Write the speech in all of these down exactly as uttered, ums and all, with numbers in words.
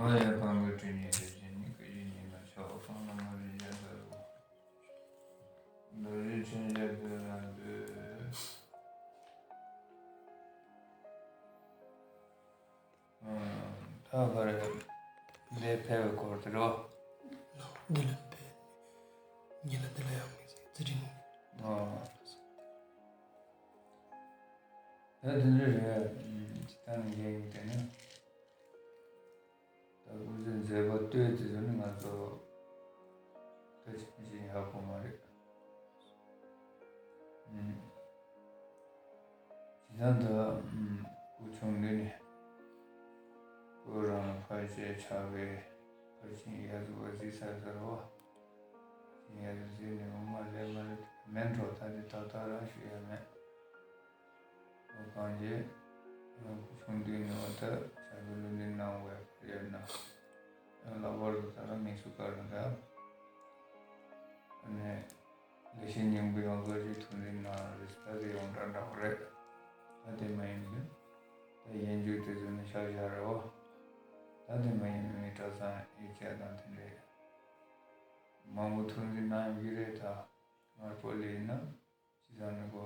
ཡ་ཡ་གང་གི་དྲིན་ནི་དེ་བཞིན་ཉིད་ཀྱི་ཡིན་ཉིད་ན་ཆོག་གང་ལ་མ་རིག་ཡ་ཟེར་རོ། འདུ་བྱེད་ཆེན་བརྒྱད་དུ་ལ་འདུས། ད་བར་འདི་ཕལ་བའི་སྐོར་དེ་རོ། འདི་ལ་ཕལ། འདི་ལ་འདི་ལ་ཡང་མི་ཟེར་ཚེ་རིང་། ད་དེ་འདྲ་རེད། ཅི་ལྟར་ནི་ཡིན་དེ་ནི། ད་སྐུ་ཚེ་མཛད་པ་ལྟོས་དེ་ཚོ་ནི་ང་ཚོ་ད་ཅི་མི་ཤེས་ཡག་པོ་མ་རེད། ཨུམ། ཇི་ལྟར་ད་ཨུམ་སྐུ་ཆུང་དུས་ནས་སྐུ་རང་ལ་ཕར་ཆེར་ཆགས་པའི་ཕར་ཕྱིན་ཡ་ཟུ་བ་གཟིགས་ཚར་ཚར་བ། ཕྱིན་ཡ་ཟུ་གཟིགས་ནས་འོ་མ་ལས་མ་ལས་མེད་འགྲོ། ད་དེ་ཏག་ཏག་རང་ཞུ་ཡ་མེད། གང་རྗེས། ཆུང་དུས་ནས་བ་ད་ཕྱག་ཏུ་ལུས་འདི་གནང་བའི་བར་ཡོད་ན། ལྷག་པར་དུ་ད་རང་མི་སུ་ག་རུ་འདྲ། ཨ་ནི། ལེགས་བཤད་སྙིང་པོ་ཡོངས་རྫོགས་ཀྱི་ཐུགས་འདི་ནང་རེ་ད་དེ་ཡོངས་གྲགས་འདྲ་བོ་རེད། ད་དེ་མ་ཡིན་དུས། ད་ཡན་ཆོད་དེ་ཚོ་ནི་ཤག་ཤག་རེད་བ། ད་དེ་མ་ཡིན་མི་གྲྭ་ཚང་ཡིག་ཆ་དང་དེ་འདྲའི་མང་པོ་ཐུགས་འདི་ནང་ཡོད་ཀྱི་རེད། ད་ང་པོ་ལི་ཡིན་ན་ཅི་ཙམ་ནི་གོ།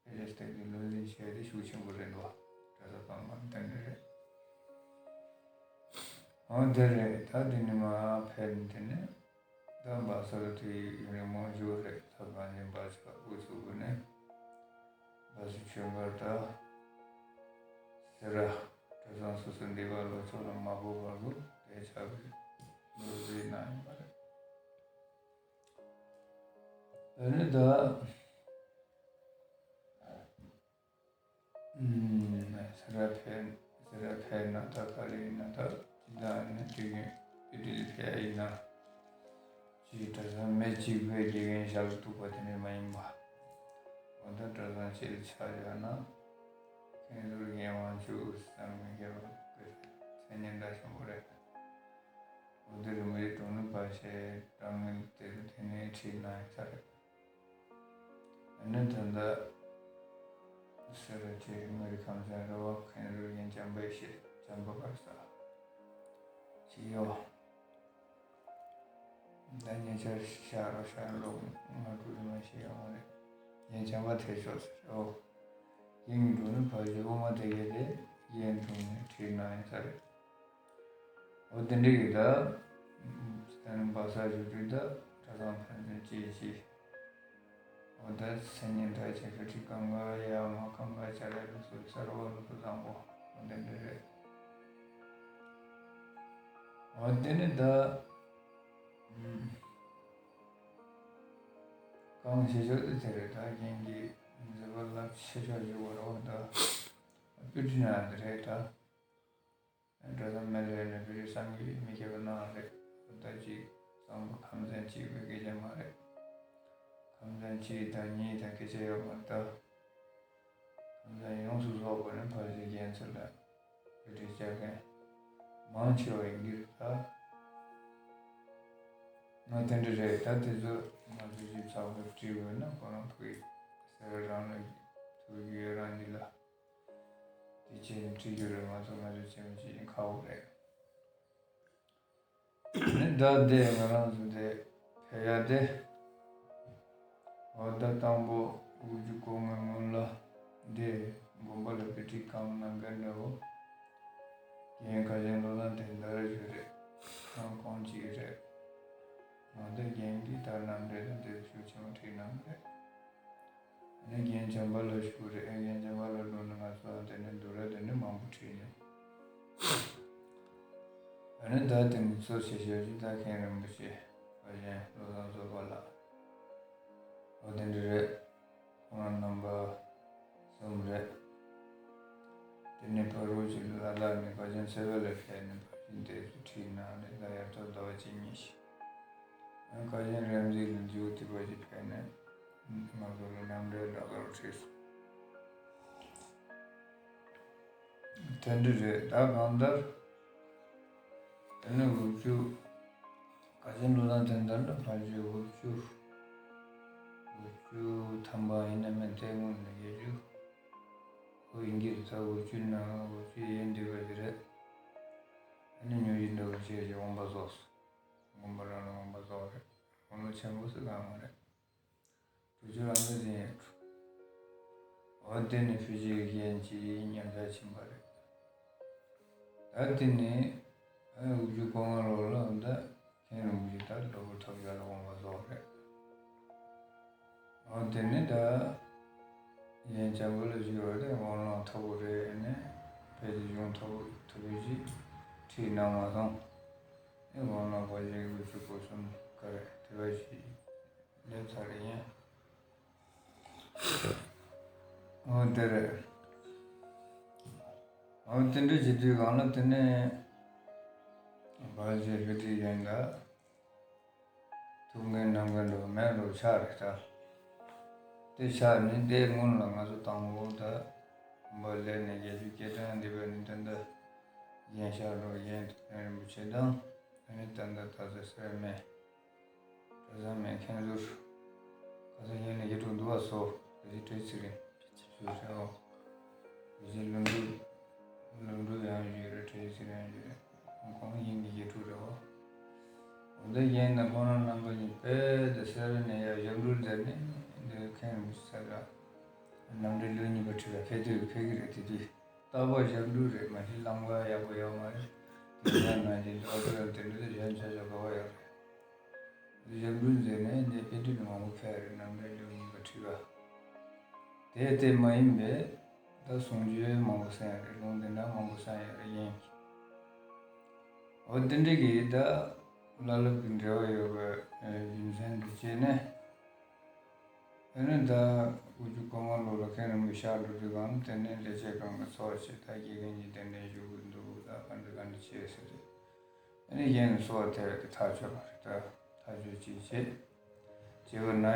ཨེ་ལས་སྟེགས་ཀྱི་བློ་འཛིན་བྱས་ཏེ་ཤུགས་ཆེན་པོ་རེད་འདུག་གྲྭ་ས་སྤང་མ་ཏན་ཏན་རེད། འོ་དེ་རེད། ད་དེ་ནི་མ་ཕེབས་ནས་དེ་ནས་ད་སྦ་ས་ལ་དུས་ཡུན་རིང་མོ་བཞུགས་རེད། ད་གང་ཡིན་པ་ཆ་དབུ་ཚུགས་དགོས་ནས་སྦ་ས་ཆོས་འཁོར་ད་སེ་ར་གྲྭ་ཚང་སོ་སོ་འདི་བ་ལོ་ཚོ་ལ་མ་བོ་བར་དུ་དེ་ཆགས་པའི་བློ་འཛིན་གནང་ཡོད་པ་རེད། ཨ་ནི་ད། ཨུམ། སེ་ར་ཕེབས། སེ་ར་ཕེབས་ན་ད་ག་རེ་ཡིན་ན་ད་ཅི་ད་ནི་དུས་རྒྱུན་དུས་དུས་ལ་ཕེབས་ཡ་ཡིན་ན། ཅིའི་གྲྭ་ཚང་མི་གཅིག་པའི་དགེ་རྒན་ཞབས་ལ་གཏུགས་པ་དེ་འདྲ་མ་ཡིན་པ། འོ་ད་གྲྭ་ཚང་གཅིག་ལ་ཆ་བཞག་ན། མཁན་ཟུར་རྒན་དབང་ཕྱུག་བསམ་མི་ཁྱབ་པའི་མཚན་སྙན་གྲགས་ཆེན་པོ་རེད། འོ་དེ་རིན་པོ་ཆེ་དྲུང་ནས་ཕར་ཆེར་དྲང་ངེས་དེ་རུ་དེ་ནས་ཁྲིད་གནང་ཡོད་ས་རེད། ཨ་ནི་ད་ལྟ་སེ་ར་ཆེ་མི་རིགས་ཁམས་ཚན་རེ་བ་མཁན་རུ་ཡིན་བྱམས་པའི་ཤེས་བྱམས་པ་གར་ས་ཞིག་ཡོད། ད་ཉེ་ཆར་ཤར་རོ་ཤར་ལོག་ང་ཀུ་རི་མ་ཤེས་ཡོང་བ་རེད། ཡིན་བྱམས་པ་ཐེ་ཆོག་ཟེར་ཨོ། ཡིན་འགྲོ་ནི་ཕ་ཞིག་འོ་མ་དེ་གས་དེ་ཡིན་འགྲོ་ནི་ཁྲིད་གནང་ཡིན་ས་རེད། འོ་དེ་འདྲ་གི་ད། ད་ནི་སྦ་ས་བཞུགས་དུས་ད་གྲྭ་ཚང་ཕན་ཚུན་གཅིག་གཅིག་འོ་ད་མཚན་སྙན་གྲགས་ཆེ་ཁ་ཁྲི་གང་ག་ཡ་མ་གང་ག་ཅ་ལག་ལུགས་སྲོལ་གསར་བ་ལུགས་སྲོལ་བཟང་པོ་འོ་དེ་འདྲ་རེད། འོ་དེ་ནི་ད། གང་བྱེད་ཆོག་དེ་དེ་རེད། ད་རྒན་གྱི་མཛད་པ་རླབས་ཆེ་ཤོས་བཞུགས་པ་རེད་བ་ད། དཔེ་ཁྲིད་ན་དེ་རེད་ད། གྲྭ་ཚང་མི་ལ་ཡོད་ན་བོད་རིགས་སངས་རྒྱས་མི་སྐྱེ་བ་ནང་རེད། ད་ཅིག་གཙང་པོ་ཁམས་ཚན་གཅིག་པའི་སྐད་ཆ་མ་རེད། ཁམས་ཚན་གཅིག་དང་གཉིས་དང་སྐད་ཆ་ཡོད་མ་རེད་ད། ཁམས་ཚན་ཡོངས་སུ་རྫོགས་པ་ནི་ཕལ་ཆེར་རྒྱལ་མཚན་ལ་བོད་ཀྱི་སྐྱབས་མགོན་མང་ཆེ་བ་ཡིན་གྱི་རེད་ད། ང་དེ་འདྲ་རེད་ད། དེ་ཚོ་ང་ཚོ་ཞིབ་ཚགས་པོ་བྲིས་དགོས་ན་ཁོ་རང་ཕུག་གི་སེ་ར་རང་ལ་ཐུག་རྒྱུ་ཡོད་རང་འདི་ལ། དེ་ཅི་ཡིན་འཁྲིད་རྒྱུ་རེད། ང་ཚོ་ང་ཚོ་ཅི་མི་ཅི་ཡིན་ཁག་པོ་རེད། ནི་ད་དེ་ང་རང་ཚོ་དེ་ཕེབས་ཡ་དེ། འོ་ད་དང་པོ་དགུ་བཅུ་གོ་ལྔ་སྔོན་ལ་དེ་དགོན་པ་ལ་དཔེ་ཁྲིད་གང་གནང་མཁན་འདྲ་བོ། རྒན་ཁ་ཆེན་བློ་བཟང་དོན་དར་ཞུ་རེད། ཁང་ཁོང་གཅིག་རེད། འོ་ད་རྒན་གྱིས་ད་རྣམ་འགྲེལ་དང་དེ་ཤུགས་ཆེན་པོ་ཁྲིད་གནང་གི་རེད། ཨ་ནི་རྒན་བྱམས་པ་ལགས་ཞུ་རེད། ཨ་རྒན་བྱམས་པ་ལགས་ལུང་ནི་ང་ཚོ་དེ་ནས་འདུག་ར་དེ་ནས་མང་པོ་ཁྲིད་ནས། ཨ་ནི་ད་དེ་ནས་གཙོ་ཆེ་ཤོས་ཅིག་ད་མཁན་རིན་པོ་ཆེ་ཨ་རྒན་བློ་བཟང་བཟོད་པ་ལགས། འོ་དེ་འདྲ་རེད། ཁོང་རྣམ་པ་གསུམ་རེད། དེ་ནས་ཕ་རོལ་གྱི་ལ་ལ་ནས་བཀའ་བརྒྱུད་ཚེ་བེ་ལ་ཕེབས་ནས་བཀའ་བརྒྱུད་དེ་ཚོ་ཁྲིད་གནང་ནས་ད་ཡར་ཐོག་ཟླ་བ་གཅིག་གཉིས་ཤིག་ཨ་བཀའ་བརྒྱུད་རིམ་བརྩེགས་ལ་མཇུག་བསྡུས་པ་ཞིག་ཕེབས་ནས་ང་ཚོ་ལ་རྣམ་འགྲེལ་འདྲ་དཀར་བྲིས་སོང་། དེ་འདྲ་རེད། ད་གང་ལྟར་དེ་ནས་དབུ་བཅུ། བཀའ་བརྒྱུད་ལུང་དང་དེ་ལྟར་ན་ཕལ་ཆེར་དབུ་བཅུ། དབུ་བཅུ་ཐམ་པ་ཡིན་ན་མིན་དེ་སྔོན་ནས་བརྒྱད་ཅུ། འོ་ཡིན་གྱི་རེད། ད་དབུ་བཅུ་ན་དབུ་བཅུ་ཡིན་འདུག་པ་དེ་རེད། ནི་ཉོན་ཅིག་འདྲ་བོ་བྱས་ཀྱི་དབང་པོ་རྫོགས་སོ། དགོན་པ་རང་ལ་དབང་པོ་རྫོགས་རེད། དབང་ལུང་ཆེན་པོ་ཟེར་གང་མ་རེད། དྲུག་ཅུ་རེ་གཉིས་ཟིན་ཡོད། འོ་དེ་ནི་ཕལ་ཆེར་གཞན་གྱི་ཉམས་ཆག་ཕྱིན་པ་རེད། ད་དེ་ནི་དགུ་བཅུ་གོ་ལྔ་ལོ་ལ་ད་མཁན་རིན་པོ་ཆེ་ད་སློབ་བུ་ཐོབ་ཡག་ལ་དབང་པོ་རྫོགས་རེད། འོ་དེ་ནི་ད་གཞན་བྱམས་པོ་ལ་བཞུགས་པ་རེད། དབང་ལུང་མཐོ་པོ་རེད། ནི་ཕལ་ཆེར་གཞུང་མཐོ་པོ་མཐོ་པོ་ཞིག་ཁྲིད་གནང་མ་སོང་། ནི་དབང་ལུང་ཕལ་ཆེར་དགུ་བཅུ་གོ་གསུམ་ག་རེ་དེ་བ་ཞིག་སླེབས་ཚར་ཡིན། འོ་དེ་རེད། འོ་དེ་འདྲ་བྱེད་དུས་སྒང་ལ་དེ་ནས་བར་ཆད་ལྷུ་ཏི་ཡན་ལ་ཐུགས་འགན་གནང་མཁན་འགྲོ་མེད་འགྲོ་ཆགས་རེད་ད། དེ་ཆགས་ནས་དེ་སྔོན་ལ་ང་ཚོ་དང་པོ་ད་བུམ་པ་ལས་ནས་བརྒྱད་ཅུ་གྱ་གྲངས་འདི་བས་ནི་ད་ལྟ་གཞན་ཤར་འགྲོ་གཞན་ཐུབ་བསྟན་རིན་པོ་ཆེ་དང་། ཨ་ནི་ད་ལྟ་ད་ཚ་སེར་མེ། གྲྭ་ཚང་མའི་མཁན་ཟུར། ཁ་སང་ཉིན་ནས་ཡིག་འབྲུ་འདུག་བ་སོ། དེ་རིང་བྲེལ་ཚིག་རིང་། ཞུ་ཤག་འོ། དེ་བཞིན་ལུང་འབྲུ། ལུང་འབྲུ་ཡང་ཞུ་རེད། བྲེལ་ཚིག་རིང་ཞུ་རེད། ཁོང་ཡིན་གྱི་ཡིག་འབྲུ་རེད་འོ། འོ་ད་གཞན་དང་ཁོང་རྣམ་པ་གཉིས་དཔེ་དེ་སེ་ར་ནས་ཡར་ཞབས་འབྲུ་མཛད་ནས་འདི་མཁན་རིན་པོ་ཆེ་ས་ག་རྣམ་འགྲེལ་ལེའུ་གཉིས་པ་ཁྲིད་ལ་ཕེབས་དུས་ཕེབས་ཀྱི་རེད། དེ་དུས། རྟག་པར་ཞབས་འབྲུ་རེད། མ་གཞི་ལམ་ཁ་ཡག་པོ་ཡོད་མ་རེད། དེ་ཡང་ནང་བཞིན་ཨོ་ཊོ་ཡང་དེ་འདྲ་དེ་གཞན་ཆ་ཆ་ག་བ་ཡོད་རེད། ཞབས་འབྲུ་མཛད་ནས་འདི་དཔེ་དེབ་མང་པོ་ཁྱབ་རེད། རྣམ་འགྲེལ་ལེའུ་གཉིས་པ་ཁྲིད་པ། དེ་དེ་མ་ཡིན་པའི་ད་གསུང་ཆོས་མང་པོ་གསན་ཡོད་རེད། ལུང་དེ་འདྲ་མང་པོ་གསན་ཡོད་རེད། ཡིན། འོ་དེ་འདྲ་གི་ད་བླ་སློབ་ཀྱི་འབྲེལ་བ་ཡོད་པའི་རྒྱུ་མཚན་དུ་བྱས་ནས། ཨ་ནི་ད་དགུ་བཅུ་གོ་ལྔ་ལོ་ལ་མཁན་རིན་པོ་ཆེ་གཤེགས་འགྲོ་དུས་སྒང་དེ་ནས་ལས་བྱེད་ཁང་གི་ཚོགས་བྱས། ད་དགེ་རྒན་གྱིས་གདན་འདྲེན་ཞུ་དགོས་འདུག་ད་ག་འདྲ་ག་འདྲ་བྱས་ཟེར་རེད། ཨ་ནི་གཞན་གྱི་གསོལ་བ་དེ་རེད། དེ་ཐག་ཆོད་པ་རེད། ད་ཐག་ཆོད་ཅིག་བྱས། བྱས་པ་ན།